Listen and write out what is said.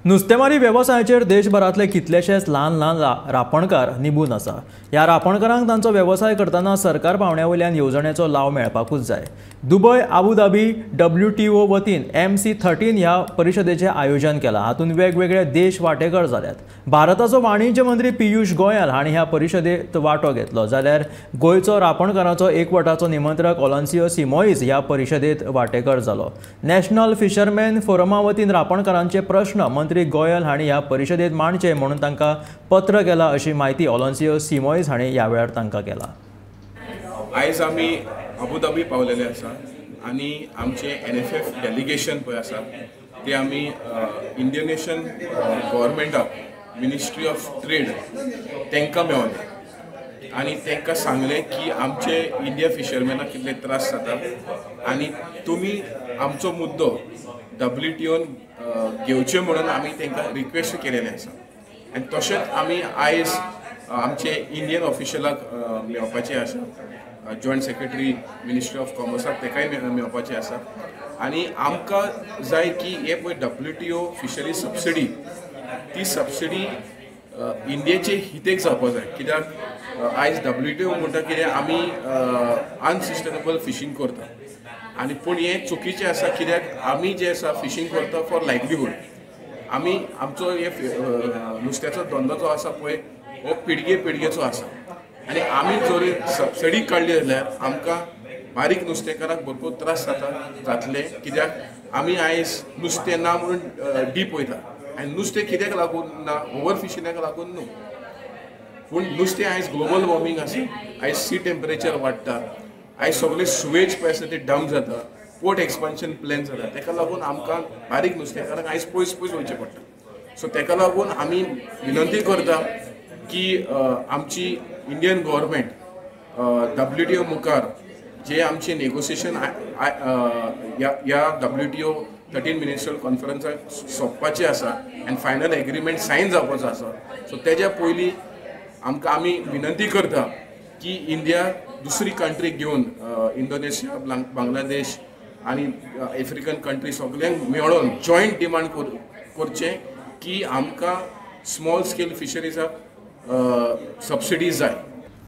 नुस्तेमारी वेवसायाचेर देशभरांतले कितलेशेच ल्हान ल्हान रापणकार निबून आसा. ह्या रापणकारांक तांचो वेवसाय करतना सरकार पावंड्या वयल्यान येवजणेचो लाव मेळपाकूच जाय. दुबय आबुधाबी WTO वतीन MC13 ह्या परिशदेचें आयोजन केलां. हातूंत वेगवेगळे देश वांटेकार जाल्यात. भारताचो वाणिज्य मंत्री पियुष गोयल हांणी ह्या परिशदेंत वांटो घेतलो, जाल्यार गोंयचो रापणकारांचो एकवटाचो निमंत्रक ओलन्सियो सिमोईस ह्या परिशदेंत वांटेकार जालो. नॅशनल फिशरमॅन फोरमा वतीन रापणकारांचे प्रश्न मंत्री गोयल हांणी ह्या परिशदेंत मांडचे म्हणून तांकां पत्र केला अशी म्हायती ओलन्सियो सिमोईस हांणी ह्या वेळार तांकां केला. आयज आमी अबुधाबी पावलेले आसा आनी आमचे NFF delegation पळय आसा ते आमी इंडियनेशन गव्हर्मेंटाक मिनिस्ट्री ऑफ ट्रेड तांकां मेवले आनी तांकां सांगलें की आमचे इंडिया फिशरमॅनाक कितले त्रास जाता आनी तुमी आमचो मुद्दो WTOन घेवचे म्हणून आमी तांकां रिक्वेस्ट केलेलें आसा. आनी तशेंच आमी आयज आमचे इंडियन ऑफिशलाक मेळपाचें आसा, जॉयंट सेक्रेटरी मिनिस्ट्री ऑफ कॉमर्साक ताकाय मेळपाचें आसा. आनी आमकां जाय की हे पळय WTO fishery subsidy, ती सबसिडी इंडियेचे हितेक जावपा जाय. कित्याक आयज WTO म्हणटा कितें आमी अनसस्टेनेबल फिशींग करता आनी पूण हें चुकीचें आसा. कित्याक आमी जें आसा फिशींग करता फॉर लायवलीहूड. आमी आमचो हे नुस्त्याचो धंदो जो आसा पळय हो पिळगे पिळगेचो आसा आनी आमी जर सबसिडी काडली जाल्यार आमकां बारीक नुस्तेकारांक भरपूर त्रास जातले. कित्याक आमी आयज नुस्तें ना म्हणून डीप वयता आनी नुस्तें कित्याक लागून ना, ओवर फिशिंगाक लागून न्हू, पूण नुस्तें आयज ग्लोबल वॉर्मींग आसा, आयज सी टेम्परेचर वाडटा, आयज सगळे सुवेज पळय आसा ते डंप जाता, पोर्ट एक्सपान्शन प्लॅन जाता, ताका लागून आमकां बारीक नुस्तेकारांक आयज पयस पयस वयचें पडटा. सो ताका लागून आमी विनंती करता की आमची इंडियन गव्हर्मेंट WTO मुखार जे आमचे नेगोसिएशन ह्या WTO 13 minister कॉन्फरन्साक सोंपपाचें आसा आनी फायनल एग्रीमेंट सायन जावपाचो आसा. सो तेज्या पयलीं आमकां आमी विनंती करता की इंडिया दुसरी कंट्री घेवन इंडोनेशिया, बांगलादेश आनी आफ्रिकन कंट्री सगल्यांक मेळोन जॉयंट डिमांड करचें की आमकां स्मॉल स्केल फिशरीजाक सबसिडी जाय.